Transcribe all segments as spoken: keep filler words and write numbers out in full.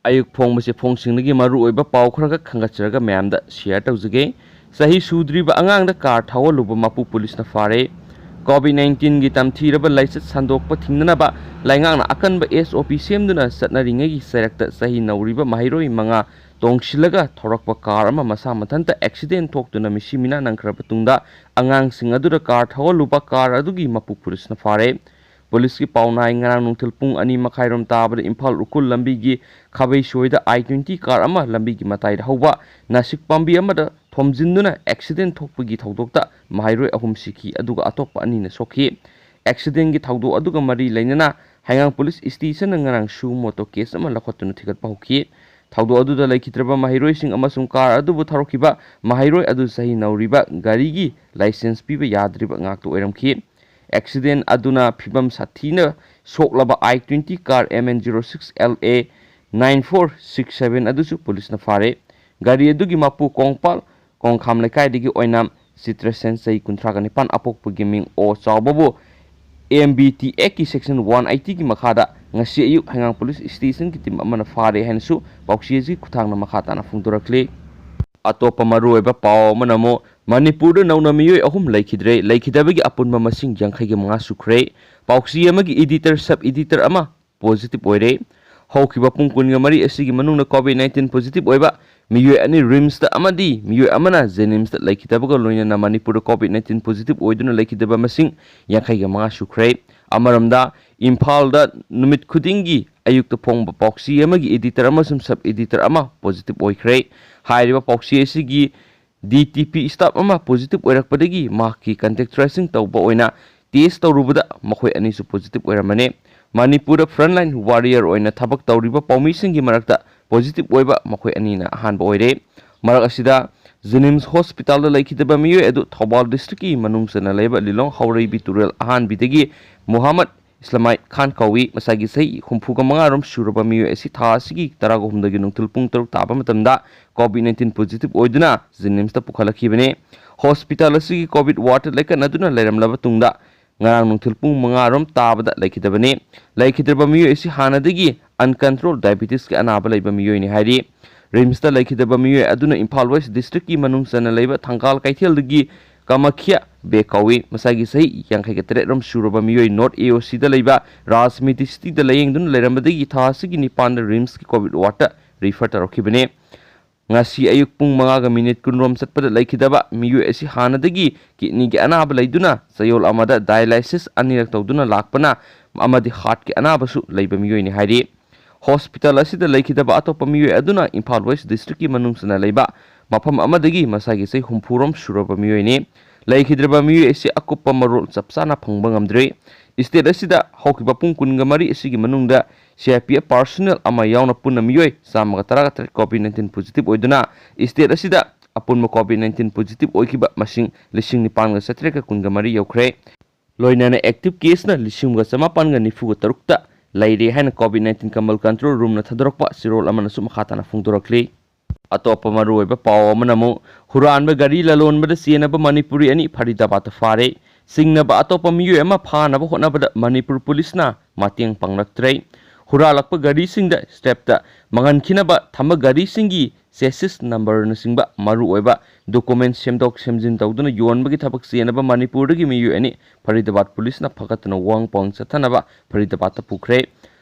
ꯑꯌꯨꯛ ꯐꯣꯡꯕꯁꯦ ꯐꯣꯡꯁꯤꯡꯗꯒꯤ ꯃꯔꯨꯑꯣꯏꯕ ꯄꯥꯎ ꯈꯔꯈꯛ ꯈꯟꯒꯠꯆꯔꯒ ꯃꯌꯥꯝꯗ ꯁꯤꯌꯔ ꯇꯧꯖꯒꯦ꯫ ꯆꯍꯤ ꯁꯨꯗ꯭ꯔꯤꯕ ꯑꯉꯥꯡꯗ ꯀꯥꯔ ꯊꯧꯍꯜꯂꯨꯕ ꯃꯄꯨ ꯄꯨꯂꯤꯁꯅ ꯐꯥꯔꯦ꯫ ꯀꯣꯚꯤꯗ ꯅꯥꯏꯟꯇꯤꯟꯒꯤ ꯇꯝꯊꯤꯔꯕ ꯂꯥꯏꯆꯠ ꯁꯟꯗꯣꯛꯄ ꯊꯤꯡꯅꯅꯕ ꯂꯩꯉꯥꯛꯅ ꯑꯀꯟꯕ ꯑꯦꯁ ꯑꯣ ꯄꯤ ꯁꯦꯝꯗꯨꯅ ꯆꯠꯅꯔꯤꯉꯩꯒꯤ ꯆꯩꯔꯛꯇ ꯆꯍꯤ ꯅꯧꯔꯤꯕ ꯃꯍꯩꯔꯣꯏ ꯃꯉꯥ ꯇꯣꯡꯁꯤꯜꯂꯒ ꯊꯧꯔꯛꯄ ꯀꯥꯔ ꯑꯃ ꯃꯁꯥ ꯃꯊꯟꯇ ꯑꯦꯛꯁꯤꯗꯦꯟ ꯊꯣꯛꯇꯨꯅ ꯃꯤꯁꯤ ꯃꯤꯅꯥ ꯅꯪꯈ꯭ꯔꯕ ꯇꯨꯡꯗ ꯑꯉꯥꯡꯁꯤꯡ ꯑꯗꯨꯗ ꯀꯥꯔ ꯊꯧꯍꯜꯂꯨꯕ ꯀꯥꯔ ꯑꯗꯨꯒꯤ ꯃꯄꯨ ꯄꯨꯂꯤꯁꯅ ꯐꯥꯔꯦ꯫ ꯄꯨꯂꯤꯁꯀꯤ ꯄꯥꯎꯅꯥꯏ ꯉꯔꯥꯡ ꯅꯨꯡꯊꯤꯜ ꯄꯨꯡ ꯑꯅꯤ ꯃꯈꯥꯏꯔꯣꯝ ꯇꯥꯕꯗ ꯏꯝꯐꯥꯜ ꯎꯈ꯭ꯔꯨꯜ ꯂꯝꯕꯤꯒꯤ ꯈꯥꯕꯩꯁꯣꯏꯗ ꯑꯥꯏ ꯇ꯭ꯋꯦꯟꯇꯤ ꯀꯥꯔ ꯑꯃ ꯂꯝꯕꯤꯒꯤ ꯃꯇꯥꯏꯗ ꯍꯧꯕ ꯅꯥꯁꯤꯛ ꯄꯥꯝꯕꯤ ꯑꯃꯗ ꯊꯣꯝꯖꯤꯟꯗꯨꯅ ꯑꯦꯛꯁꯤꯗꯦꯟ ꯊꯣꯛꯄꯒꯤ ꯊꯧꯗꯣꯛꯇ ꯃꯍꯩꯔꯣꯏ ꯑꯍꯨꯝ ꯁꯤꯈꯤ, ꯑꯗꯨꯒ ꯑꯇꯣꯞꯄ ꯑꯅꯤꯅ ꯁꯣꯛꯈꯤ꯫ ꯑꯦꯛꯁꯤꯗꯦꯟꯒꯤ ꯊꯧꯗꯣꯛ ꯑꯗꯨꯒ ꯃꯔꯤ ꯂꯩꯅꯅ ꯍꯩꯉꯥꯡ ꯄꯨꯂꯤꯁ ꯁ꯭ꯇꯦꯁꯟꯅ ꯉꯔꯥꯡ ꯁꯨ ꯃꯣꯇꯣ ꯀꯦꯁ ꯑꯃ ꯂꯧꯈꯠꯇꯨꯅ ꯊꯤꯒꯠꯄ ꯍꯧꯈꯤ꯫ ꯊꯧꯗꯣꯛ ꯑꯗꯨꯗ ꯂꯩꯈꯤꯗ꯭ꯔꯕ ꯃꯍꯩꯔꯣꯏꯁꯤꯡ ꯑꯃꯁꯨꯡ ꯀꯥꯔ ꯑꯗꯨꯕꯨ ꯊꯧꯔꯛꯈꯤꯕ ꯃꯍꯩꯔꯣꯏ ꯑꯗꯨ ꯆꯍꯤ ꯅꯧꯔꯤꯕ, ꯒꯥꯔꯤꯒꯤ ꯂꯥꯏꯁꯦꯟꯁ ꯄꯤꯕ ꯌꯥꯗ꯭ꯔꯤꯕ ꯉꯥꯛꯇ ꯑꯣꯏꯔꯝꯈꯤ꯫ ꯑꯦꯛꯁꯤꯗꯦꯟ ꯑꯗꯨꯅ ꯐꯤꯕꯝ ꯁꯥꯊꯤꯅ ꯁꯣꯛꯂꯕ I twenty car M N zero six L A nine four six seven ꯑꯗꯨꯁꯨ ꯄꯨꯂꯤꯁꯅ ꯐꯥꯔꯦ꯫ ꯒꯥꯔꯤ ꯑꯗꯨꯒꯤ ꯃꯄꯨ ꯀꯣꯡꯄꯥꯜ ꯀꯣꯡꯈꯥꯝ ꯂꯩꯀꯥꯏꯗꯒꯤ ꯑꯣꯏꯅ ꯆꯤꯇ꯭ꯔꯁꯦꯟ, ꯆꯍꯤ ꯀꯨꯟꯊ꯭ꯔꯥꯒ ꯅꯤꯄꯥꯟ, ꯑꯄꯣꯛꯄꯒꯤ ꯃꯤꯡ ꯑꯣ ꯆꯥꯎꯕꯕꯨ ꯑꯦꯝ ꯕꯤ ꯇꯤ ꯑꯦꯛꯀꯤ ꯁꯦꯛꯁꯟ ꯋꯥꯟ ꯑꯩꯠꯇꯤꯒꯤ ꯃꯈꯥꯗ ꯉꯁꯤ ꯑꯌꯨꯛ ꯍꯩꯉꯥꯡ ꯄꯨꯂꯤꯁ ꯁ꯭ꯇꯦꯁꯟꯒꯤ ꯇꯤꯝ ꯑꯃꯅ ꯐꯥꯔꯦ ꯍꯥꯏꯅꯁꯨ ꯄꯥꯎꯆꯦ ꯑꯁꯤꯒꯤ ꯈꯨꯠꯊꯥꯡꯗ ꯃꯈꯥ ꯇꯥꯅ ꯐꯣꯡꯗꯣꯔꯛꯂꯤ꯫ ꯑꯇꯣꯞꯄ ꯃꯔꯨꯑꯣꯏꯕ ꯄꯥꯎ ꯑꯃꯅ ꯑꯃꯨꯛ ꯃꯅꯤꯄꯨꯔꯗ ꯅꯧꯅ ꯃꯤꯑꯣꯏ ꯑꯍꯨꯝ ꯂꯩꯈꯤꯗ꯭ꯔꯦ꯫ ꯂꯩꯈꯤꯗꯕꯒꯤ ꯑꯄꯨꯟꯕ ꯃꯁꯤꯡ ꯌꯥꯡꯈꯩꯒ ꯃꯉꯥ ꯁꯨꯈ꯭ꯔꯦ꯫ ꯄꯥꯎꯆꯦ ꯑꯃꯒꯤ ꯏꯗꯤꯇꯔ, ꯁꯕ ꯏꯗꯤꯇꯔ ꯑꯃ ꯄꯣꯖꯤꯇꯤꯚ ꯑꯣꯏꯔꯦ꯫ ꯍꯧꯈꯤꯕ ꯄꯨꯡ ꯀꯨꯟꯒ ꯃꯔꯤ ꯑꯁꯤꯒꯤ ꯃꯅꯨꯡꯗ ꯀꯣꯚꯤꯗ ꯅꯥꯏꯟꯇꯤꯟ ꯄꯣꯖꯤꯇꯤꯚ ꯑꯣꯏꯕ ꯃꯤꯑꯣꯏ ꯑꯅꯤ ꯔꯤꯝꯁꯇ ꯑꯃꯗꯤ ꯃꯤꯑꯣꯏ ꯑꯃꯅ ꯖꯦꯅꯤꯝꯁꯇ ꯂꯩꯈꯤꯗꯕꯒ ꯂꯣꯏꯅꯅ ꯃꯅꯤꯄꯨꯔꯗ ꯀꯣꯚꯤꯗ ꯅꯥꯏꯟꯇꯤꯟ ꯄꯣꯖꯤꯇꯤꯚ ꯑꯣꯏꯗꯨꯅ ꯂꯩꯈꯤꯗꯕ ꯃꯁꯤꯡ ꯌꯥꯡꯈꯩꯒ ꯃꯉꯥ ꯁꯨꯈ꯭ꯔꯦ꯫ ꯑꯃꯔꯣꯝꯗ, ꯏꯝꯐꯥꯜꯗ ꯅꯨꯃꯤꯠ ꯈꯨꯗꯤꯡꯒꯤ ꯑꯌꯨꯛꯇ ꯐꯣꯡꯕ ꯄꯥꯎꯆꯦ ꯑꯃꯒꯤ ꯏꯗꯤꯇꯔ ꯑꯃꯁꯨꯡ ꯁꯕ ꯏꯗꯤꯇꯔ ꯑꯃ ꯄꯣꯖꯤꯇꯤꯚ ꯑꯣꯏꯈ꯭ꯔꯦ꯫ ꯍꯥꯏꯔꯤꯕ ꯄꯥꯎꯆꯦ ꯑꯁꯤꯒꯤ ꯗꯤ ꯇꯤ ꯄꯤ ꯁ꯭ꯇꯥꯐ ꯑꯃ ꯄꯣꯖꯤꯇꯤꯚ ꯑꯣꯏꯔꯛꯄꯗꯒꯤ ꯃꯍꯥꯛꯀꯤ ꯀꯟꯇꯦꯛ ꯇ꯭ꯔꯦꯁꯤꯡ ꯇꯧꯕ ꯑꯣꯏꯅ ꯇꯦꯁ ꯇꯧꯔꯨꯕꯗ ꯃꯈꯣꯏ ꯑꯅꯤꯁꯨ ꯄꯣꯖꯤꯇꯤꯚ ꯑꯣꯏꯔꯝꯕꯅꯤ꯫ ꯃꯅꯤꯄꯨꯔꯗ ꯐ꯭ꯔꯟꯠꯂꯥꯏꯟ ꯋꯥꯔꯤꯌꯔ ꯑꯣꯏꯅ ꯊꯕꯛ ꯇꯧꯔꯤꯕ ꯄꯥꯎꯃꯤꯁꯤꯡꯒꯤ ꯃꯔꯛꯇ ꯄꯣꯖꯤꯇꯤꯚ ꯑꯣꯏꯕ ꯃꯈꯣꯏ ꯑꯅꯤꯅ ꯑꯍꯥꯟꯕ ꯑꯣꯏꯔꯦ꯫ ꯃꯔꯛ ꯑꯁꯤꯗ, ꯖꯦꯅꯤꯝꯁ ꯍꯣꯁꯄꯤꯇꯥꯜꯗ ꯂꯩꯈꯤꯗꯕ ꯃꯤꯑꯣꯏ ꯑꯗꯨ ꯊꯧꯕꯥꯜ ꯗꯤꯁꯇ꯭ꯔꯤꯛꯀꯤ ꯃꯅꯨꯡ ꯆꯟꯅ ꯂꯩꯕ ꯂꯤꯂꯣꯡ ꯍꯥꯎꯔꯩꯕꯤ ꯇꯨꯔꯦꯜ ꯑꯍꯥꯟꯕꯤꯗꯒꯤ ꯃꯨꯍꯝꯃꯗ ꯏꯁꯂꯥꯃꯥꯏꯠ ꯈꯥꯟ ꯀꯧꯏ꯫ ꯃꯁꯥꯒꯤ ꯆꯍꯤ ꯍꯨꯝꯐꯨꯒ ꯃꯉꯥꯔꯣꯝ ꯁꯨꯔꯕ ꯃꯤꯑꯣꯏ ꯑꯁꯤ ꯊꯥ ꯑꯁꯤꯒꯤ ꯇꯔꯥꯒ ꯍꯨꯝꯗꯣꯏꯒꯤ ꯅꯨꯡꯊꯤꯜ ꯄꯨꯡ ꯇꯔꯨꯛ ꯇꯥꯕ ꯃꯇꯝꯗ ꯀꯣꯚꯤꯗ ꯅꯥꯏꯟꯇꯤꯟ ꯄꯣꯖꯤꯇꯤꯚ ꯑꯣꯏꯗꯨꯅ ꯖꯦꯅꯤꯝꯁꯇ ꯄꯨꯈꯠꯂꯛꯈꯤꯕꯅꯤ꯫ ꯍꯣꯁꯄꯤꯇꯥꯜ ꯑꯁꯤꯒꯤ ꯀꯣꯚꯤꯗ ꯋꯥꯔꯗꯇ ꯂꯥꯏꯀꯠꯅꯗꯨꯅ ꯂꯩꯔꯝꯂꯕ ꯇꯨꯡꯗ ꯉꯔꯥꯡ ꯅꯨꯡꯊꯤꯜ ꯄꯨꯡ ꯃꯉꯥ ꯔꯣꯝ ꯇꯥꯕꯗ ꯂꯩꯈꯤꯗꯕꯅꯤ꯫ ꯂꯩꯈꯤꯗ꯭ꯔꯕ ꯃꯤꯑꯣꯏ ꯑꯁꯤ ꯍꯥꯟꯅꯗꯒꯤ uncontrolled diabetesꯀꯤ ꯑꯅꯥꯕ ꯂꯩꯕ ꯃꯤꯑꯣꯏꯅꯤ ꯍꯥꯏꯔꯤ꯫ ꯔꯤꯝꯁꯇ ꯂꯩꯈꯤꯗꯕ ꯃꯤꯑꯣꯏ ꯑꯗꯨꯅ ꯏꯝꯐꯥꯜ ꯋꯦꯁ ꯗꯤꯁꯇ꯭ꯔꯤꯛꯀꯤ ꯃꯅꯨꯡ ꯆꯟꯅ ꯂꯩꯕ ꯊꯪꯒꯥꯜ ꯀꯩꯊꯦꯜꯗꯒꯤ ꯀꯃꯈ꯭ꯌꯥ ꯕꯦ ꯀꯧꯏ꯫ ꯃꯁꯥꯒꯤ ꯆꯍꯤ ꯌꯥꯡꯈꯩꯒ ꯇꯔꯦꯠ ꯔꯣꯝ ꯁꯨꯔꯕ ꯃꯤꯑꯣꯏ ꯅꯣꯔꯠ ꯑꯦ ꯑꯣ ꯁꯤꯗ ꯂꯩꯕ ꯔꯥꯖ ꯃꯤꯗꯤ ꯁꯤꯇꯤꯗ ꯂꯥꯌꯦꯡꯗꯨꯅ ꯂꯩꯔꯝꯕꯗꯒꯤ ꯊꯥ ꯑꯁꯤꯒꯤ ꯅꯤꯄꯥꯟꯗ ꯔꯤꯝꯁꯀꯤ ꯀꯣꯚꯤꯗ ꯋꯥꯔꯗꯇ ꯔꯤꯐꯔ ꯇꯧꯔꯛꯈꯤꯕꯅꯤ꯫ ꯉꯁꯤ ꯑꯌꯨꯛ ꯄꯨꯡ ꯃꯉꯥꯒ ꯃꯤꯅꯤꯠ ꯀꯨꯟ ꯔꯣꯝ ꯆꯠꯄꯗ ꯂꯩꯈꯤꯗꯕ ꯃꯤꯑꯣꯏ ꯑꯁꯤ ꯍꯥꯟꯅꯗꯒꯤ ꯀꯤꯗꯅꯤꯒꯤ ꯑꯅꯥꯕ ꯂꯩꯗꯨꯅ ꯆꯌꯣꯜ ꯑꯃꯗ dialysis ꯑꯅꯤꯔꯛ ꯇꯧꯗꯨꯅ ꯂꯥꯛꯄꯅ ꯑꯃꯗꯤ heartꯀꯤ ꯑꯅꯥꯕꯁꯨ ꯂꯩꯕ ꯃꯤꯑꯣꯏꯅꯤ ꯍꯥꯏꯔꯤ꯫ ꯍꯣꯁꯄꯤꯇꯥꯜ ꯑꯁꯤꯗ ꯂꯩꯈꯤꯗꯕ ꯑꯇꯣꯞꯄ ꯃꯤꯑꯣꯏ ꯑꯗꯨꯅ ꯏꯝꯐꯥꯜ ꯋꯦꯁ ꯗꯤꯁꯇ꯭ꯔꯤꯛꯀꯤ ꯃꯅꯨꯡ ꯆꯟꯅ ꯂꯩꯕ ꯃꯐꯝ ꯑꯃꯗꯒꯤ ꯃꯁꯥꯒꯤ ꯆꯍꯤ ꯍꯨꯝꯐꯨ ꯔꯣꯝ ꯁꯨꯔꯕ ꯃꯤꯑꯣꯏꯅꯤ꯫ ꯂꯩꯈꯤꯗ꯭ꯔꯕ ꯃꯤꯑꯣꯏ ꯑꯁꯤ ꯑꯀꯨꯞꯄ ꯃꯔꯣꯜ ꯆꯞ ꯆꯥꯅ ꯐꯪꯕ ꯉꯝꯗ꯭ꯔꯤ꯫ State ꯑꯁꯤꯗ ꯍꯧꯈꯤꯕ ꯄꯨꯡ ꯀꯨꯟꯒ ꯃꯔꯤ ꯑꯁꯤꯒꯤ ꯃꯅꯨꯡꯗ C R P F personnel ꯑꯃ ꯌꯥꯎꯅ ꯄꯨꯟꯅ ꯃꯤꯑꯣꯏ ꯆꯥꯝꯃꯒ ꯇꯔꯥꯒ ꯇꯔꯦꯠ COVID nineteen positive ꯑꯣꯏꯗꯨꯅ state ꯑꯁꯤꯗ ꯑꯄꯨꯟꯕ COVID nineteen positive ꯑꯣꯏꯈꯤꯕ ꯃꯁꯤꯡ ꯂꯤꯁꯤꯡ ꯅꯤꯄꯥꯟꯒ ꯆꯥꯇ꯭ꯔꯦꯠꯀ ꯀꯨꯟꯒ ꯃꯔꯤ ꯌꯧꯈ꯭ꯔꯦ꯫ ꯂꯣꯏꯅꯅ active caseꯅ ꯂꯤꯁꯤꯡ ꯑꯃꯒ ꯆꯃꯥꯄꯟꯒ ꯅꯤꯐꯨꯒ ꯇꯔꯨꯛꯇ ꯂꯩꯔꯦ ꯍꯥꯏꯅ COVID nineteen ꯀꯃꯜ control roomꯅ ꯊꯥꯗꯣꯔꯛꯄ ꯆꯦꯔꯣꯜ ꯑꯃꯅꯁꯨ ꯃꯈꯥ ꯇꯥꯅ ꯐꯣꯡꯗꯣꯔꯛꯂꯤ꯫ ꯑꯇꯣꯞꯄ ꯃꯔꯨꯑꯣꯏꯕ ꯄꯥꯎ ꯑꯃꯅ ꯑꯃꯨꯛ ꯍꯨꯔꯥꯟꯕ ꯒꯥꯔꯤ ꯂꯂꯣꯟꯕꯗ ꯆꯦꯟꯅꯕ ꯃꯅꯤꯄꯨꯔꯤ ꯑꯅꯤ ꯐꯔꯤꯗꯥꯕꯥꯗꯇ ꯐꯥꯔꯦ꯫ ꯆꯤꯡꯅꯕ ꯑꯇꯣꯞꯄ ꯃꯤꯑꯣꯏ ꯑꯃ ꯐꯥꯅꯕ ꯍꯣꯠꯅꯕꯗ ꯃꯅꯤꯄꯨꯔ ꯄꯨꯂꯤꯁꯅ ꯃꯇꯦꯡ ꯄꯥꯡꯂꯛꯇ꯭ꯔꯦ꯫ ꯍꯨꯔꯥꯜꯂꯛꯄ ꯒꯥꯔꯤꯁꯤꯡꯗ ꯁ꯭ꯇꯦꯞꯇ ꯃꯥꯡꯍꯟꯈꯤꯅꯕ ꯊꯝꯕ ꯒꯥꯔꯤꯁꯤꯡꯒꯤ chassis numberꯅꯆꯤꯡꯕ ꯃꯔꯨꯑꯣꯏꯕ document ꯁꯦꯝꯗꯣꯛ ꯁꯦꯝꯖꯤꯟ ꯇꯧꯗꯨꯅ ꯌꯣꯟꯕꯒꯤ ꯊꯕꯛ ꯆꯦꯟꯅꯕ ꯃꯅꯤꯄꯨꯔꯗꯒꯤ ꯃꯤꯑꯣꯏ ꯑꯅꯤ ꯐꯔꯤꯗꯥꯕꯥꯗ ꯄꯨꯂꯤꯁꯅ ꯐꯥꯒꯠꯇꯨꯅ ꯋꯥꯍꯪ ꯄꯥꯎꯍꯪ ꯆꯠꯊꯅꯕ ꯐꯔꯤꯗꯥꯕꯥꯗꯇ ꯄꯨꯈ꯭ꯔꯦ꯫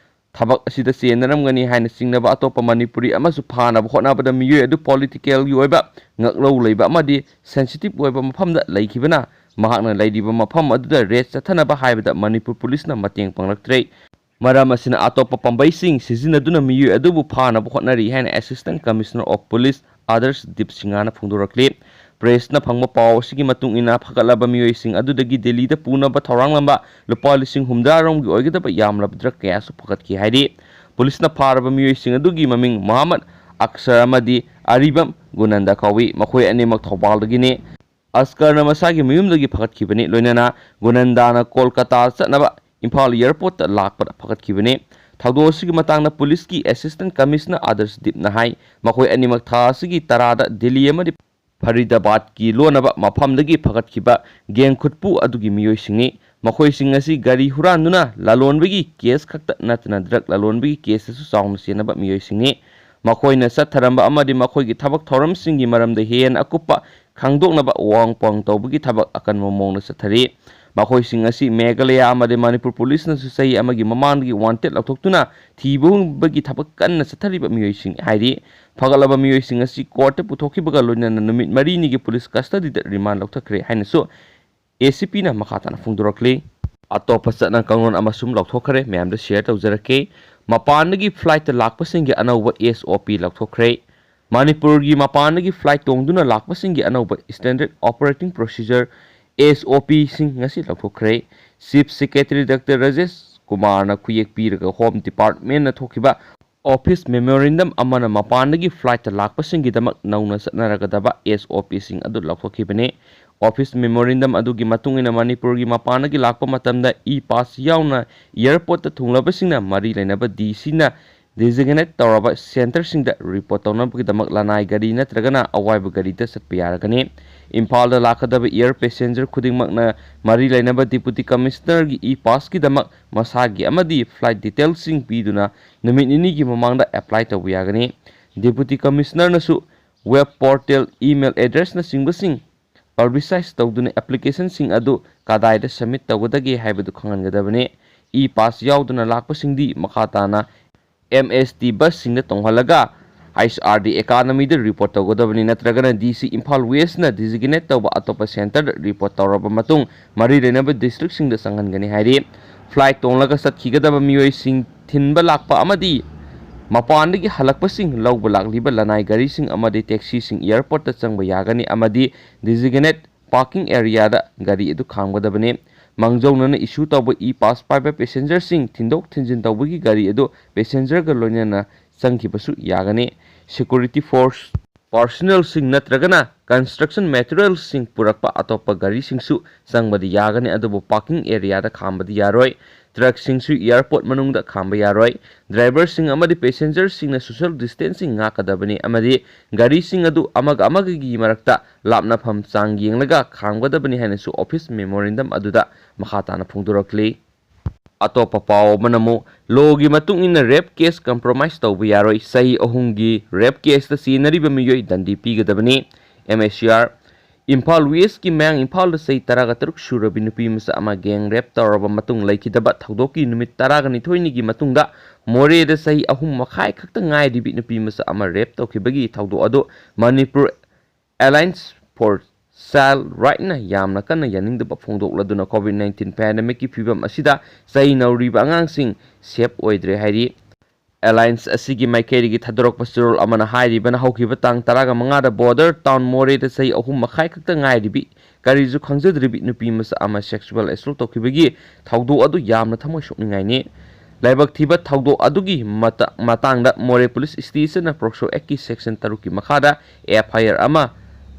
ꯊꯕꯛ ꯑꯁꯤꯗ ꯆꯦꯟꯅꯔꯝꯒꯅꯤ ꯍꯥꯏꯅ ꯆꯤꯡꯅꯕ ꯑꯇꯣꯞꯄ ꯃꯅꯤꯄꯨꯔꯤ ꯑꯃꯁꯨ ꯐꯥꯅꯕ ꯍꯣꯠꯅꯕꯗ ꯃꯤꯑꯣꯏ ꯑꯗꯨ politicalꯒꯤ ꯑꯣꯏꯕ ꯉꯛꯂꯧ ꯂꯩꯕ ꯑꯃꯗꯤ sensitive ꯑꯣꯏꯕ ꯃꯐꯝꯗ ꯂꯩꯈꯤꯕꯅ ꯃꯍꯥꯛꯅ ꯂꯩꯔꯤꯕ ꯃꯐꯝ ꯑꯗꯨꯗ raid ꯆꯠꯊꯅꯕ ꯍꯥꯏꯕꯗ ꯃꯅꯤꯄꯨꯔ ꯄꯨꯂꯤꯁꯅ ꯃꯇꯦꯡ ꯄꯥꯡꯂꯛꯇ꯭ꯔꯦ꯫ ꯃꯔꯝ ꯑꯁꯤꯅ ꯑꯇꯣꯞꯄ ꯄꯥꯝꯕꯩꯁꯤꯡ ꯁꯤꯖꯤꯟꯅꯗꯨꯅ ꯃꯤꯑꯣꯏ ꯑꯗꯨꯕꯨ ꯐꯥꯅꯕ ꯍꯣꯠꯅꯔꯤ ꯍꯥꯏꯅ Assistant Commissioner of Police Adarsh deep ꯁꯤꯡꯍꯅ ꯐꯣꯡꯗꯣꯔꯛꯂꯤ꯫ Pressꯅ ꯐꯪꯕ ꯄꯥꯎ ꯑꯁꯤꯒꯤ ꯃꯇꯨꯡ ꯏꯟꯅ ꯐꯒꯠꯂꯕ ꯃꯤꯑꯣꯏꯁꯤꯡ ꯑꯗꯨꯗꯒꯤ ꯗꯦꯜꯂꯤꯗ ꯄꯨꯅꯕ ꯊꯧꯔꯥꯡꯂꯝꯕ ꯂꯨꯄꯥ ꯂꯤꯁꯤꯡ ꯍꯨꯝꯗ꯭ꯔꯥ ꯔꯣꯝꯒꯤ ꯑꯣꯏꯒꯗꯕ ꯌꯥꯝꯂꯕ drug ꯀꯌꯥꯁꯨ ꯐꯒꯠꯈꯤ ꯍꯥꯏꯔꯤ꯫ ꯄꯨꯂꯤꯁꯅ ꯐꯥꯔꯕ ꯃꯤꯑꯣꯏꯁꯤꯡ ꯑꯗꯨꯒꯤ ꯃꯃꯤꯡ ꯃꯣꯍꯝꯃꯗ ꯑꯛꯁꯔ ꯑꯃꯗꯤ ꯑꯔꯤꯕꯝ ꯒꯨꯅꯟꯗ ꯀꯧꯏ꯫ ꯃꯈꯣꯏ ꯑꯅꯤꯃꯛ ꯊꯧꯕꯥꯜꯗꯒꯤꯅꯤ꯫ ꯑꯁꯀꯔꯅ ꯃꯁꯥꯒꯤ ꯃꯌꯨꯝꯗꯒꯤ ꯐꯒꯠꯈꯤꯕꯅꯤ, ꯂꯣꯏꯅꯅ ꯒꯨꯅꯟꯗꯥꯅ ꯀꯣꯜꯀꯇꯥ ꯆꯠꯅꯕ ꯏꯝꯐꯥꯜ airportꯇ ꯂꯥꯛꯄꯗ ꯐꯒꯠꯈꯤꯕꯅꯤ꯫ ꯊꯧꯗꯣꯛ ꯑꯁꯤꯒꯤ ꯃꯇꯥꯡꯗ ꯄꯨꯂꯤꯁꯀꯤ Assistant Commissioner ꯑꯥꯗꯔꯁ ꯗꯤꯞꯅ ꯍꯥꯏ, ꯃꯈꯣꯏ ꯑꯅꯤꯃꯛ ꯊꯥ ꯑꯁꯤꯒꯤ ꯇꯔꯥꯗ ꯗꯤꯜꯂꯤ ꯑꯃꯗꯤ ꯐꯔꯤꯗꯥꯕꯥꯗꯀꯤ ꯂꯣꯟꯅꯕ ꯃꯐꯝꯗꯒꯤ ꯐꯒꯠꯈꯤꯕ gang ꯈꯨꯠꯄꯨ ꯑꯗꯨꯒꯤ ꯃꯤꯑꯣꯏꯁꯤꯡꯅꯤ꯫ ꯃꯈꯣꯏꯁꯤꯡ ꯑꯁꯤ ꯒꯥꯔꯤ ꯍꯨꯔꯥꯟꯗꯨꯅ ꯂꯂꯣꯟꯕꯒꯤ ꯀꯦꯁ ꯈꯛꯇ ꯅꯠꯇꯅ ꯗ꯭ꯔꯒ ꯂꯂꯣꯟꯕꯒꯤ ꯀꯦꯁꯇꯁꯨ ꯆꯥꯎꯅ ꯆꯦꯟꯅꯕ ꯃꯤꯑꯣꯏꯁꯤꯡꯅꯤ꯫ ꯃꯈꯣꯏꯅ ꯆꯠꯊꯔꯝꯕ ꯑꯃꯗꯤ ꯃꯈꯣꯏꯒꯤ ꯊꯕꯛ ꯊꯧꯔꯝꯁꯤꯡꯒꯤ ꯃꯔꯝꯗ ꯍꯦꯟꯅ ꯑꯀꯨꯞꯄ ꯈꯪꯗꯣꯛꯅꯕ ꯋꯥꯍꯪ ꯄꯥꯎꯍꯪ ꯇꯧꯕꯒꯤ ꯊꯕꯛ ꯑꯀꯟꯕ ꯃꯑꯣꯡꯗ ꯆꯠꯊꯔꯤ꯫ ꯃꯈꯣꯏꯁꯤꯡ ꯑꯁꯤ ꯃꯦꯘꯥꯂꯌꯥ ꯑꯃꯗꯤ ꯃꯅꯤꯄꯨꯔ ꯄꯨꯂꯤꯁꯅꯁꯨ ꯆꯍꯤ ꯑꯃꯒꯤ ꯃꯃꯥꯡꯗꯒꯤ ꯋꯥꯟꯇꯦꯗ ꯂꯧꯊꯣꯛꯇꯨꯅ ꯊꯤꯕꯒꯤ ꯊꯕꯛ ꯀꯟꯅ ꯆꯠꯊꯔꯤꯕ ꯃꯤꯑꯣꯏꯁꯤꯡ ꯍꯥꯏꯔꯤ꯫ ꯐꯒꯠꯂꯕ ꯃꯤꯑꯣꯏꯁꯤꯡ ꯑꯁꯤ ꯀꯣꯔꯠꯇ ꯄꯨꯊꯣꯛꯈꯤꯕꯒ ꯂꯣꯏꯅꯅ ꯅꯨꯃꯤꯠ ꯃꯔꯤꯅꯤꯒꯤ ꯄꯨꯂꯤꯁ ꯀꯁꯇꯗꯤꯗ ꯔꯤꯃꯥꯟ ꯂꯧꯊꯈ꯭ꯔꯦ ꯍꯥꯏꯅꯁꯨ ꯑꯦ ꯁꯤ ꯄꯤꯅ ꯃꯈꯥ ꯇꯥꯅ ꯐꯣꯡꯗꯣꯔꯛꯂꯤ꯫ ꯑꯇꯣꯞꯄ ꯆꯠꯅ ꯀꯥꯡꯂꯣꯟ ꯑꯃꯁꯨ ꯂꯧꯊꯣꯛꯈ꯭ꯔꯦ, ꯃꯌꯥꯝꯗ ꯁꯤꯌꯔ ꯇꯧꯖꯔꯛꯀꯦ꯫ ꯃꯄꯥꯟꯗꯒꯤ ꯐ꯭ꯂꯥꯏꯠꯇ ꯂꯥꯛꯄꯁꯤꯡꯒꯤ ꯑꯅꯧꯕ ꯑꯦꯁ ꯑꯣ ꯄꯤ ꯂꯧꯊꯣꯛꯈ꯭ꯔꯦ꯫ ꯃꯅꯤꯄꯨꯔꯒꯤ ꯃꯄꯥꯟꯗꯒꯤ ꯐ꯭ꯂꯥꯏꯠ ꯇꯣꯡꯗꯨꯅ ꯂꯥꯛꯄꯁꯤꯡꯒꯤ ꯑꯅꯧꯕ ꯁ꯭ꯇꯦꯟꯗꯔꯗ ꯑꯣꯄꯔꯦꯇꯤꯡ ꯄ꯭ꯔꯣꯁꯤꯖꯔ, ꯑꯦꯁ ꯑꯣ ꯄꯤꯁꯤꯡ ꯉꯁꯤ ꯂꯧꯊꯣꯛꯈ꯭ꯔꯦ꯫ ꯆꯤꯐ ꯁꯦꯀ꯭ꯔꯦꯇꯔꯤ ꯗꯥꯛꯇꯔ ꯔꯥꯖꯦꯁ ꯀꯨꯃꯥꯔꯅ ꯈꯨꯌꯦꯛ ꯄꯤꯔꯒ ꯍꯣꯝ ꯗꯤꯄꯥꯔꯠꯃꯦꯟꯅ ꯊꯣꯛꯈꯤꯕ ꯑꯣꯐꯤꯁ ꯃꯦꯃꯣꯔꯦꯟꯗꯝ ꯑꯃꯅ ꯃꯄꯥꯟꯗꯒꯤ ꯐ꯭ꯂꯥꯏꯠꯇ ꯂꯥꯛꯄꯁꯤꯡꯒꯤꯗꯃꯛ ꯅꯧꯅ ꯆꯠꯅꯔꯒꯗꯕ ꯑꯦꯁ ꯑꯣ ꯄꯤꯁꯤꯡ ꯑꯗꯨ ꯂꯧꯊꯣꯛꯈꯤꯕꯅꯤ꯫ ꯑꯣꯐꯤꯁ ꯃꯦꯃꯣꯔꯦꯟꯗꯝ ꯑꯗꯨꯒꯤ ꯃꯇꯨꯡ ꯏꯟꯅ ꯃꯅꯤꯄꯨꯔꯒꯤ ꯃꯄꯥꯟꯗꯒꯤ ꯂꯥꯛꯄ ꯃꯇꯝꯗ ꯏ ꯄꯥꯁ ꯌꯥꯎꯅ ꯑꯦꯌꯔꯄꯣꯔꯠꯇ ꯊꯨꯡꯂꯕꯁꯤꯡꯅ ꯃꯔꯤ ꯂꯩꯅꯕ ꯗꯤ ꯁꯤꯅ ꯗꯤꯖꯤꯒꯅꯦꯠ ꯇꯧꯔꯕ ꯁꯦꯟꯇꯔꯁꯤꯡꯗ ꯔꯤꯄꯣꯔꯠ ꯇꯧꯅꯕꯒꯤꯗꯃꯛ ꯂꯅꯥꯏ ꯒꯥꯔꯤ ꯅꯠꯇ꯭ꯔꯒꯅ ꯑꯋꯥꯏꯕ ꯒꯥꯔꯤꯗ ꯆꯠꯄ ꯌꯥꯔꯒꯅꯤ꯫ ꯏꯝꯐꯥꯜꯗ ꯂꯥꯛꯀꯗꯕ ꯑꯦꯌꯔ ꯄꯦꯁꯦꯟꯖꯔ ꯈꯨꯗꯤꯡꯃꯛꯅ ꯃꯔꯤ ꯂꯩꯅꯕ ꯗꯤꯄꯨꯇꯤ ꯀꯃꯤꯁꯅꯔꯒꯤ ꯏ ꯄꯥꯁꯀꯤꯗꯃꯛ ꯃꯁꯥꯒꯤ ꯑꯃꯗꯤ ꯐ꯭ꯂꯥꯏꯠ ꯗꯤꯇꯦꯜꯁꯤꯡ ꯄꯤꯗꯨꯅ ꯅꯨꯃꯤꯠ ꯅꯤꯅꯤꯒꯤ ꯃꯃꯥꯡꯗ ꯑꯦꯄ꯭ꯂꯥꯏ ꯇꯧꯕ ꯌꯥꯒꯅꯤ꯫ ꯗꯤꯄꯨꯇꯤ ꯀꯃꯤꯁꯅꯔꯅꯁꯨ ꯋꯦꯕ ꯄꯣꯔꯇꯦꯜ, ꯏꯃꯦꯜ ꯑꯦꯗ꯭ꯔꯦꯁꯅꯆꯤꯡꯕꯁꯤꯡ ꯄꯕ꯭ꯂꯤꯁꯥꯏꯖ ꯇꯧꯗꯨꯅ ꯑꯦꯄ꯭ꯂꯤꯀꯦꯁꯟꯁꯤꯡ ꯑꯗꯨ ꯀꯗꯥꯏꯗ ꯁꯕꯃꯤꯠ ꯇꯧꯒꯗꯒꯦ ꯍꯥꯏꯕꯗꯨ ꯈꯪꯍꯟꯒꯗꯕꯅꯤ꯫ ꯏ ꯄꯥꯁ ꯌꯥꯎꯗꯅ ꯂꯥꯛꯄꯁꯤꯡꯗꯤ ꯃꯈꯥ ꯇꯥꯅ ꯑꯦꯝ ꯑꯦꯁ ꯇꯤ ꯕꯁꯁꯤꯡꯗ ꯇꯣꯡꯍꯜꯂꯒ ꯑꯩꯆ ꯑꯥꯔ ꯗꯤ ꯑꯦꯀꯥꯗꯃꯤꯗ ꯔꯤꯄꯣꯔꯠ ꯇꯧꯒꯗꯕꯅꯤ, ꯅꯠꯇ꯭ꯔꯒꯅ ꯗꯤ ꯁꯤ ꯏꯝꯐꯥꯜ ꯋꯦꯁꯅ ꯗꯤꯖꯤꯒꯅꯦꯠ ꯇꯧꯕ ꯑꯇꯣꯞꯄ ꯁꯦꯟꯇꯔꯗ ꯔꯤꯄꯣꯔꯠ ꯇꯧꯔꯕ ꯃꯇꯨꯡ ꯃꯔꯤ ꯂꯩꯅꯕ ꯗꯤꯁꯇ꯭ꯔꯤꯛꯁꯤꯡꯗ ꯆꯪꯍꯟꯒꯅꯤ ꯍꯥꯏꯔꯤ꯫ ꯐ꯭ꯂꯥꯏꯠ ꯇꯣꯡꯂꯒ ꯆꯠꯈꯤꯒꯗꯕ ꯃꯤꯑꯣꯏꯁꯤꯡ ꯊꯤꯟꯕ ꯂꯥꯛꯄ ꯑꯃꯗꯤ ꯃꯄꯥꯟꯗꯒꯤ ꯍꯜꯂꯛꯄꯁꯤꯡ ꯂꯧꯕ ꯂꯥꯛꯂꯤꯕ ꯂꯅꯥꯏ ꯒꯥꯔꯤꯁꯤꯡ ꯑꯃꯗꯤ ꯇꯦꯛꯁꯤꯁꯤꯡ ꯑꯦꯌꯔꯄꯣꯔꯠꯇ ꯆꯪꯕ ꯌꯥꯒꯅꯤ ꯑꯃꯗꯤ ꯗꯤꯖꯤꯒꯅꯦꯠ ꯄꯥꯔꯀꯤꯡ ꯑꯦꯔꯤꯌꯥꯗ ꯒꯥꯔꯤ ꯑꯗꯨ ꯈꯥꯝꯒꯗꯕꯅꯤ꯫ ꯃꯥꯡꯖꯧꯅꯅ ꯏꯁꯨ ꯇꯧꯕ ꯏ ꯄꯥꯁ ꯄꯥꯏꯕ ꯄꯦꯁꯦꯟꯖꯔꯁꯤꯡ ꯊꯤꯟꯗꯣꯛ ꯊꯤꯟꯖꯤꯟ ꯇꯧꯕꯒꯤ ꯒꯥꯔꯤ ꯑꯗꯨ ꯄꯦꯁꯦꯟꯖꯔꯒ ꯂꯣꯏꯅꯅ ꯆꯪꯈꯤꯕꯁꯨ ꯌꯥꯒꯅꯤ꯫ ꯁꯦꯀ꯭ꯌꯨꯔꯤꯇꯤ ꯐꯣꯔꯁ ꯄꯥꯔꯁꯣꯅꯦꯜꯁꯤꯡ ꯅꯠꯇ꯭ꯔꯒꯅ ꯀꯟꯁꯇ꯭ꯔꯛꯁꯟ ꯃꯦꯇꯔꯤꯌꯦꯜꯁꯤꯡ ꯄꯨꯔꯛꯄ ꯑꯇꯣꯞꯄ ꯒꯥꯔꯤꯁꯤꯡꯁꯨ ꯆꯪꯕꯗꯤ ꯌꯥꯒꯅꯤ, ꯑꯗꯨꯕꯨ ꯄꯥꯔꯀꯤꯡ ꯑꯦꯔꯤꯌꯥꯗ ꯈꯥꯝꯕꯗꯤ ꯌꯥꯔꯣꯏ꯫ ꯇ꯭ꯔꯛꯁꯤꯡꯁꯨ ꯑꯦꯌꯔꯄꯣꯔꯠ ꯃꯅꯨꯡꯗ ꯈꯥꯝꯕ ꯌꯥꯔꯣꯏ꯫ ꯗ꯭ꯔꯥꯏꯚꯔꯁꯤꯡ ꯑꯃꯗꯤ ꯄꯦꯁꯦꯟꯖꯔꯁꯤꯡꯅ ꯁꯣꯁꯤꯌꯦꯜ ꯗꯤꯁꯇꯦꯟꯁꯤꯡ ꯉꯥꯛꯀꯗꯕꯅꯤ ꯑꯃꯗꯤ ꯒꯥꯔꯤꯁꯤꯡ ꯑꯗꯨ ꯑꯃꯒ ꯑꯃꯒꯒꯤ ꯃꯔꯛꯇ ꯂꯥꯞꯅꯐꯝ ꯆꯥꯡ ꯌꯦꯡꯂꯒ ꯈꯥꯝꯒꯗꯕꯅꯤ ꯍꯥꯏꯅꯁꯨ ꯑꯣꯐꯤꯁ ꯃꯦꯃꯣꯔꯦꯟꯗꯝ ꯑꯗꯨꯗ ꯃꯈꯥ ꯇꯥꯅ ꯐꯣꯡꯗꯣꯔꯛꯂꯤ꯫ ꯑꯇꯣꯞꯄ ꯄꯥꯎ ꯑꯃꯅ ꯑꯃꯨꯛ, ꯂꯣꯒꯤ ꯃꯇꯨꯡ ꯏꯟꯅ ꯔꯦꯞ ꯀꯦꯁ ꯀꯝꯄ꯭ꯔꯣꯃꯥꯏꯁ ꯇꯧꯕ ꯌꯥꯔꯣꯏ꯫ ꯆꯍꯤ ꯑꯍꯨꯝꯒꯤ ꯔꯦꯞ ꯀꯦꯁꯇ ꯆꯦꯟꯅꯔꯤꯕ ꯃꯤꯑꯣꯏ ꯗꯟꯗꯤ ꯄꯤꯒꯗꯕꯅꯤ꯫ M S C R, Imphal ꯋꯦꯁꯀꯤ ꯃꯌꯥꯡ ꯏꯝꯐꯥꯜꯗ ꯆꯍꯤ ꯇꯔꯥꯒ ꯇꯔꯨꯛ ꯁꯨꯔꯕꯤ ꯅꯨꯄꯤ ꯃꯆꯥ ꯑꯃ ꯒꯦꯡ ꯔꯦꯞ ꯇꯧꯔꯕ ꯃꯇꯨꯡ ꯂꯩꯈꯤꯗꯕ ꯊꯧꯗꯣꯛꯀꯤ ꯅꯨꯃꯤꯠ ꯇꯔꯥꯒꯅꯤꯊꯣꯏꯅꯤꯒꯤ ꯃꯇꯨꯡꯗ ꯃꯣꯔꯦꯗ ꯆꯍꯤ ꯑꯍꯨꯝ ꯃꯈꯥꯏ ꯈꯛꯇ ꯉꯥꯏꯔꯤꯕꯤ ꯅꯨꯄꯤ ꯃꯆꯥ ꯑꯃ ꯔꯦꯞ ꯇꯧꯈꯤꯕꯒꯤ ꯊꯧꯗꯣꯛ ꯑꯗꯨ ꯃꯅꯤꯄꯨꯔ Alliance for Child Rightꯅ ꯌꯥꯝꯅ ꯀꯟꯅ ꯌꯥꯅꯤꯡꯗꯕ ꯐꯣꯡꯗꯣꯛꯂꯗꯨꯅ COVID nineteen pandemicꯀꯤ ꯐꯤꯕꯝ ꯑꯁꯤꯗ ꯆꯍꯤ ꯅꯧꯔꯤꯕ ꯑꯉꯥꯡꯁꯤꯡ ꯁꯦꯐ ꯑꯣꯏꯗ꯭ꯔꯦ ꯍꯥꯏꯔꯤ꯫ Alliance ꯑꯁꯤꯒꯤ ꯃꯥꯏꯀꯩꯗꯒꯤ ꯊꯥꯗꯣꯔꯛꯄ ꯆꯦꯔꯣꯜ ꯑꯃꯅ ꯍꯥꯏꯔꯤꯕꯅ ꯍꯧꯈꯤꯕ ꯇꯥꯡ ꯇꯔꯥꯒ ꯃꯉꯥꯗ ꯕꯣꯔꯗꯔ ꯇꯥꯎꯟ ꯃꯣꯔꯦꯗ ꯆꯍꯤ ꯑꯍꯨꯝ ꯃꯈꯥꯏ ꯈꯛꯇ ꯉꯥꯏꯔꯤꯕꯤ ꯀꯔꯤꯁꯨ ꯈꯪꯖꯗ꯭ꯔꯤꯕꯤ ꯅꯨꯄꯤ ꯃꯆꯥ ꯑꯃ ꯁꯦꯛꯁꯨꯋꯦꯜ ꯑꯦꯁꯣꯜ ꯇꯧꯈꯤꯕꯒꯤ ꯊꯧꯗꯣꯛ ꯑꯗꯨ ꯌꯥꯝꯅ ꯊꯃꯣꯏ ꯁꯣꯛꯅꯤꯡꯉꯥꯏꯅꯤ꯫ ꯂꯥꯏꯕꯛ ꯊꯤꯕ ꯊꯧꯗꯣꯛ ꯑꯗꯨꯒꯤ ꯃꯇꯥ-, ꯃꯇꯥꯡꯗ ꯃꯣꯔꯦ ꯄꯨꯂꯤꯁ ꯁ꯭ꯇꯦꯁꯟꯅ ꯄꯣꯛꯁꯣ ꯑꯦꯛꯀꯤ ꯁꯦꯛꯁꯟ ꯇꯔꯨꯛꯀꯤ ꯃꯈꯥꯗ ꯑꯦꯐ ꯑꯥꯏ ꯑꯥꯔ ꯑꯃ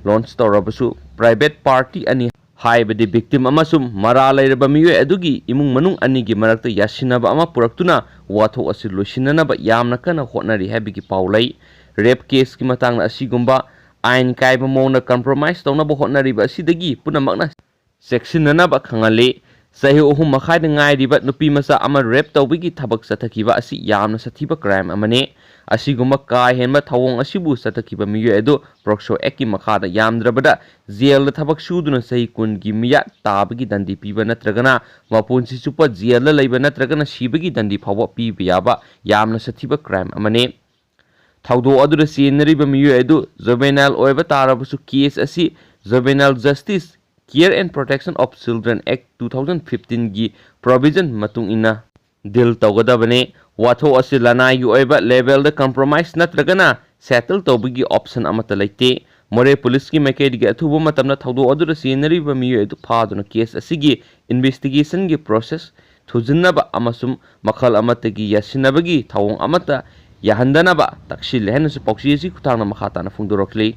ꯂꯣꯟꯆ ꯇꯧꯔꯕꯁꯨ, ꯄ꯭ꯔꯥꯏꯚꯦꯠ ꯄꯥꯔꯇꯤ ꯑꯅꯤ, ꯍꯥꯏꯕꯗꯤ ꯚꯤꯛꯇꯤꯝ ꯑꯃꯁꯨꯡ ꯃꯔꯥꯜ ꯂꯩꯔꯕ ꯃꯤꯑꯣꯏ ꯑꯗꯨꯒꯤ ꯏꯃꯨꯡ ꯃꯅꯨꯡ ꯑꯅꯤꯒꯤ ꯃꯔꯛꯇ ꯌꯥꯁꯤꯟꯅꯕ ꯑꯃ ꯄꯨꯔꯛꯇꯨꯅ ꯋꯥꯊꯣꯛ ꯑꯁꯤ ꯂꯣꯏꯁꯤꯟꯅꯅꯕ ꯌꯥꯝꯅ ꯀꯟꯅ ꯍꯣꯠꯅꯔꯤ ꯍꯥꯏꯕꯒꯤ ꯄꯥꯎ ꯂꯩ꯫ ꯔꯦꯞ ꯀꯦꯁꯀꯤ ꯃꯇꯥꯡꯗ ꯑꯁꯤꯒꯨꯝꯕ ꯑꯥꯏꯟ ꯀꯥꯏꯕ ꯃꯑꯣꯡꯗ ꯀꯝꯄ꯭ꯔꯣꯃꯥꯏꯁ ꯇꯧꯅꯕ ꯍꯣꯠꯅꯔꯤꯕ ꯑꯁꯤꯗꯒꯤ ꯄꯨꯝꯅꯃꯛꯅ ꯆꯦꯛꯁꯤꯟꯅꯅꯕ ꯈꯪꯍꯜꯂꯤ꯫ ꯆꯍꯤ ꯑꯍꯨꯝ ꯃꯈꯥꯏꯗ ꯉꯥꯏꯔꯤꯕ ꯅꯨꯄꯤ ꯃꯆꯥ ꯑꯃ ꯔꯦꯞ ꯇꯧꯕꯒꯤ ꯊꯕꯛ ꯆꯠꯊꯈꯤꯕ ꯑꯁꯤ ꯌꯥꯝꯅ ꯁꯥꯊꯤꯕ ꯀ꯭ꯔꯥꯏꯝ ꯑꯃꯅꯤ꯫ ꯑꯁꯤꯒꯨꯝꯕ ꯀꯥ ꯍꯦꯟꯕ ꯊꯧꯑꯣꯡ ꯑꯁꯤꯕꯨ ꯆꯠꯊꯈꯤꯕ ꯃꯤꯑꯣꯏ ꯑꯗꯨ ꯄꯣꯛꯁꯣ ꯑꯦꯛꯀꯤ ꯃꯈꯥꯗ ꯌꯥꯝꯗ꯭ꯔꯕꯗ ꯖꯦꯜꯗ ꯊꯕꯛ ꯁꯨꯗꯨꯅ ꯆꯍꯤ ꯀꯨꯟꯒꯤ ꯃꯤꯌꯥ ꯇꯥꯕꯒꯤ ꯗꯟꯗꯤ ꯄꯤꯕ ꯅꯠꯇ꯭ꯔꯒꯅ ꯃꯄꯨꯟꯁꯤ ꯆꯨꯞꯄ ꯖꯦꯜꯗ ꯂꯩꯕ ꯅꯠꯇ꯭ꯔꯒꯅ ꯁꯤꯕꯒꯤ ꯗꯟꯗꯤ ꯐꯥꯎꯕ ꯄꯤꯕ ꯌꯥꯕ ꯌꯥꯝꯅ ꯁꯥꯊꯤꯕ ꯀ꯭ꯔꯥꯏꯝ ꯑꯃꯅꯤ꯫ ꯊꯧꯗꯣꯛ ꯑꯗꯨꯗ ꯆꯦꯟꯅꯔꯤꯕ ꯃꯤꯑꯣꯏ ꯑꯗꯨ ꯖꯨꯕꯦꯅꯥꯏꯜ ꯑꯣꯏꯕ ꯇꯥꯔꯕꯁꯨ ꯀꯦꯁ ꯑꯁꯤ Juvenile Justice Care and Protection of Children Act two thousand fifteenꯒꯤ provision ꯃꯇꯨꯡ ꯏꯟꯅ ꯗꯤꯜ ꯇꯧꯒꯗꯕꯅꯤ꯫ ꯋꯥꯊꯣꯛ ꯑꯁꯤ ꯂꯅꯥꯏꯒꯤ ꯑꯣꯏꯕ ꯂꯦꯚꯦꯜꯗ ꯀꯝꯄ꯭ꯔꯣꯃꯥꯏꯁ ꯅꯠꯇ꯭ꯔꯒꯅ ꯁꯦꯇꯜ ꯇꯧꯕꯒꯤ ꯑꯣꯞꯁꯟ ꯑꯃꯠꯇ ꯂꯩꯇꯦ꯫ ꯃꯣꯔꯦ ꯄꯨꯂꯤꯁꯀꯤ ꯃꯥꯏꯀꯩꯗꯒꯤ ꯑꯊꯨꯕ ꯃꯇꯝꯗ ꯊꯧꯗꯣꯛ ꯑꯗꯨꯗ ꯆꯦꯟꯅꯔꯤꯕ ꯃꯤꯑꯣꯏ ꯑꯗꯨ ꯐꯥꯗꯨꯅ ꯀꯦꯁ ꯑꯁꯤꯒꯤ ꯏꯟꯚꯦꯁꯇꯤꯒꯦꯁꯟꯒꯤ ꯄ꯭ꯔꯣꯁꯦꯁ ꯊꯨꯖꯤꯟꯅꯕ ꯑꯃꯁꯨꯡ ꯃꯈꯜ ꯑꯃꯠꯇꯒꯤ ꯌꯥꯁꯤꯟꯅꯕꯒꯤ ꯊꯧꯑꯣꯡ ꯑꯃꯠꯇ ꯌꯥꯍꯟꯗꯅꯕ ꯇꯛꯁꯤꯜꯂꯦ ꯍꯥꯏꯅꯁꯨ ꯄꯥꯎꯆꯦ ꯑꯁꯤ ꯈꯨꯊꯥꯡꯅ ꯃꯈꯥ ꯇꯥꯅ ꯐꯣꯡꯗꯣꯔꯛꯂꯤ꯫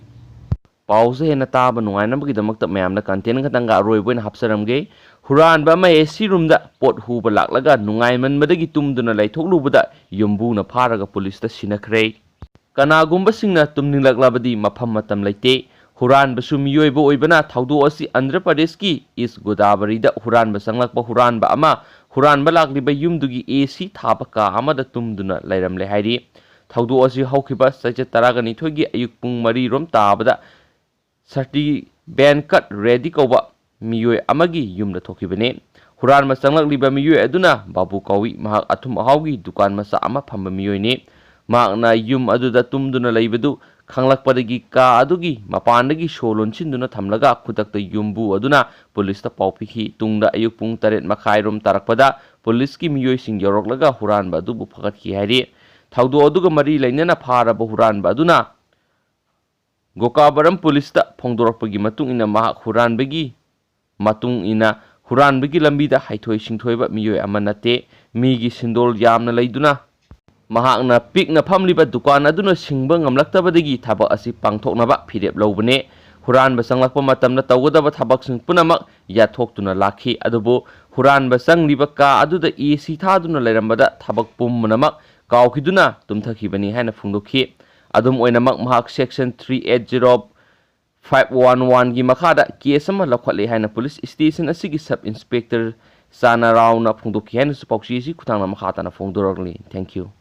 ꯄꯥꯎꯁꯦ ꯍꯦꯟꯅ ꯇꯥꯕ ꯅꯨꯡꯉꯥꯏꯅꯕꯒꯤꯗꯃꯛꯇ ꯃꯌꯥꯝꯅ content ꯈꯛꯇꯪꯒ ꯑꯔꯣꯏꯕ ꯑꯣꯏꯅ ꯍꯥꯞꯆꯔꯝꯒꯦ꯫ ꯍꯨꯔꯥꯟꯕ ꯑꯃ AC roomꯗ ꯄꯣꯠ ꯍꯨꯕ ꯂꯥꯛꯂꯒ ꯅꯨꯡꯉꯥꯏꯃꯟꯕꯗꯒꯤ ꯇꯨꯝꯗꯨꯅ ꯂꯩꯊꯣꯛꯂꯨꯕꯗ ꯌꯨꯝꯕꯨꯅ ꯐꯥꯔꯒ ꯄꯨꯂꯤꯁꯇ ꯁꯤꯟꯅꯈ꯭ꯔꯦ꯫ ꯀꯅꯥꯒꯨꯝꯕꯁꯤꯡꯅ ꯇꯨꯝꯅꯤꯡꯂꯛꯂꯕꯗꯤ ꯃꯐꯝ ꯃꯇꯝ ꯂꯩꯇꯦ꯫ ꯍꯨꯔꯥꯟꯕꯁꯨ ꯃꯤꯑꯣꯏꯕ ꯑꯣꯏꯕꯅ ꯊꯧꯗꯣꯛ ꯑꯁꯤ ꯑꯟꯙ꯭ꯔ ꯄ꯭ꯔꯗꯦꯁꯀꯤ ꯏꯁ ꯒꯣꯗꯥꯕꯔꯤꯗ ꯍꯨꯔꯥꯟꯕ ꯆꯪꯂꯛꯄ ꯍꯨꯔꯥꯟꯕ ꯑꯃ ꯍꯨꯔꯥꯟꯕ ꯂꯥꯛꯂꯤꯕ ꯌꯨꯝꯗꯨꯒꯤ AC ꯊꯥꯕ ꯀꯥ ꯑꯃꯗ ꯇꯨꯝꯗꯨꯅ ꯂꯩꯔꯝꯂꯦ ꯍꯥꯏꯔꯤ꯫ ꯊꯧꯗꯣꯛ ꯑꯁꯤ ꯍꯧꯈꯤꯕ ꯆꯩꯆꯠ ꯇꯔꯥꯒ ꯅꯤꯊꯣꯏꯒꯤ ꯑꯌꯨꯛ ꯄꯨꯡ ꯃꯔꯤ ꯔꯣꯝ ꯇꯥꯕꯗ ꯁꯇꯤ ꯕꯦꯟꯀꯠ ꯔꯦꯗꯤ ꯀꯧꯕ ꯃꯤꯑꯣꯏ ꯑꯃꯒꯤ ꯌꯨꯝꯗ ꯊꯣꯛꯈꯤꯕꯅꯤ꯫ ꯍꯨꯔꯥꯟꯕ ꯆꯪꯂꯛꯂꯤꯕ ꯃꯤꯑꯣꯏ ꯑꯗꯨꯅ ꯕꯥꯕꯨ ꯀꯧꯏ꯫ ꯃꯍꯥꯛ ꯑꯊꯨꯝ ꯑꯍꯥꯎꯒꯤ ꯗꯨꯀꯥꯟ ꯃꯆꯥ ꯑꯃ ꯐꯝꯕ ꯃꯤꯑꯣꯏꯅꯤ꯫ ꯃꯍꯥꯛꯅ ꯌꯨꯝ ꯑꯗꯨꯗ ꯇꯨꯝꯗꯨꯅ ꯂꯩꯕꯗꯨ ꯈꯪꯂꯛꯄꯗꯒꯤ ꯀꯥ ꯑꯗꯨꯒꯤ ꯃꯄꯥꯟꯗꯒꯤ ꯁꯣ ꯂꯣꯟꯁꯤꯟꯗꯨꯅ ꯊꯝꯂꯒ ꯈꯨꯗꯛꯇ ꯌꯨꯝꯕꯨ ꯑꯗꯨꯅ ꯄꯨꯂꯤꯁꯇ ꯄꯥꯎ ꯄꯤꯈꯤ꯫ ꯇꯨꯡꯗ ꯑꯌꯨꯛ ꯄꯨꯡ ꯇꯔꯦꯠ ꯃꯈꯥꯏꯔꯣꯝ ꯇꯥꯔꯛꯄꯗ ꯄꯨꯂꯤꯁꯀꯤ ꯃꯤꯑꯣꯏꯁꯤꯡ ꯌꯧꯔꯛꯂꯒ ꯍꯨꯔꯥꯟꯕ ꯑꯗꯨꯕꯨ ꯐꯒꯠꯈꯤ ꯍꯥꯏꯔꯤ꯫ ꯊꯧꯗꯣꯛ ꯑꯗꯨꯒ ꯃꯔꯤ ꯂꯩꯅꯅ ꯐꯥꯔꯕ ꯍꯨꯔꯥꯟꯕ ꯑꯗꯨꯅ ꯒꯣꯀꯥꯕꯔꯝ ꯄꯨꯂꯤꯁꯇ ꯐꯣꯡꯗꯣꯔꯛꯄꯒꯤ ꯃꯇꯨꯡ ꯏꯟꯅ ꯃꯍꯥꯛ ꯍꯨꯔꯥꯟꯕꯒꯤ ꯃꯇꯨꯡ ꯏꯟꯅ ꯍꯨꯔꯥꯟꯕꯒꯤ ꯂꯝꯕꯤꯗ ꯍꯩꯊꯣꯏ ꯁꯤꯡꯊꯣꯏꯕ ꯃꯤꯑꯣꯏ ꯑꯃ ꯅꯠꯇꯦ꯫ ꯃꯤꯒꯤ ꯁꯤꯟꯗꯣꯜ ꯌꯥꯝꯅ ꯂꯩꯗꯨꯅ ꯃꯍꯥꯛꯅ ꯄꯤꯛꯅ ꯐꯝꯂꯤꯕ ꯗꯨꯀꯥꯟ ꯑꯗꯨꯅ ꯁꯤꯡꯕ ꯉꯝꯂꯛꯇꯕꯗꯒꯤ ꯊꯕꯛ ꯑꯁꯤ ꯄꯥꯡꯊꯣꯛꯅꯕ ꯐꯤꯔꯦꯞ ꯂꯧꯕꯅꯦ꯫ ꯍꯨꯔꯥꯟꯕ ꯆꯪꯂꯛꯄ ꯃꯇꯝꯗ ꯇꯧꯒꯗꯕ ꯊꯕꯛꯁꯤꯡ ꯄꯨꯝꯅꯃꯛ ꯌꯥꯊꯣꯛꯇꯨꯅ ꯂꯥꯛꯈꯤ꯫ ꯑꯗꯨꯕꯨ ꯍꯨꯔꯥꯟꯕ ꯆꯪꯂꯤꯕ ꯀꯥ ꯑꯗꯨꯗ AC ꯊꯥꯗꯨꯅ ꯂꯩꯔꯝꯕꯗ ꯊꯕꯛ ꯄꯨꯝꯅꯃꯛ ꯀꯥꯎꯈꯤꯗꯨꯅ ꯇꯨꯝꯊꯈꯤꯕꯅꯤ ꯍꯥꯏꯅ ꯐꯣꯡꯗꯣꯛꯈꯤ꯫ ꯑꯗꯨꯝ ꯑꯣꯏꯅꯃꯛ, ꯃꯍꯥꯛ Section three eight zero five one one ꯒꯤ ꯃꯈꯥꯗ case ꯑꯃ ꯂꯧꯈꯠꯂꯦ ꯍꯥꯏꯅ ꯄꯨꯂꯤꯁ station ꯑꯁꯤꯒꯤ Sub Inspector ꯆꯥꯅꯥ ꯔꯥꯎꯅ ꯐꯣꯡꯗꯣꯛꯈꯤ ꯍꯥꯏꯅꯁꯨ ꯄꯥꯎꯆꯦ ꯑꯁꯤ ꯈꯨꯊꯥꯡꯅ ꯃꯈꯥ ꯇꯥꯅ ꯐꯣꯡꯗꯣꯔꯛꯂꯤ꯫ Thank you꯫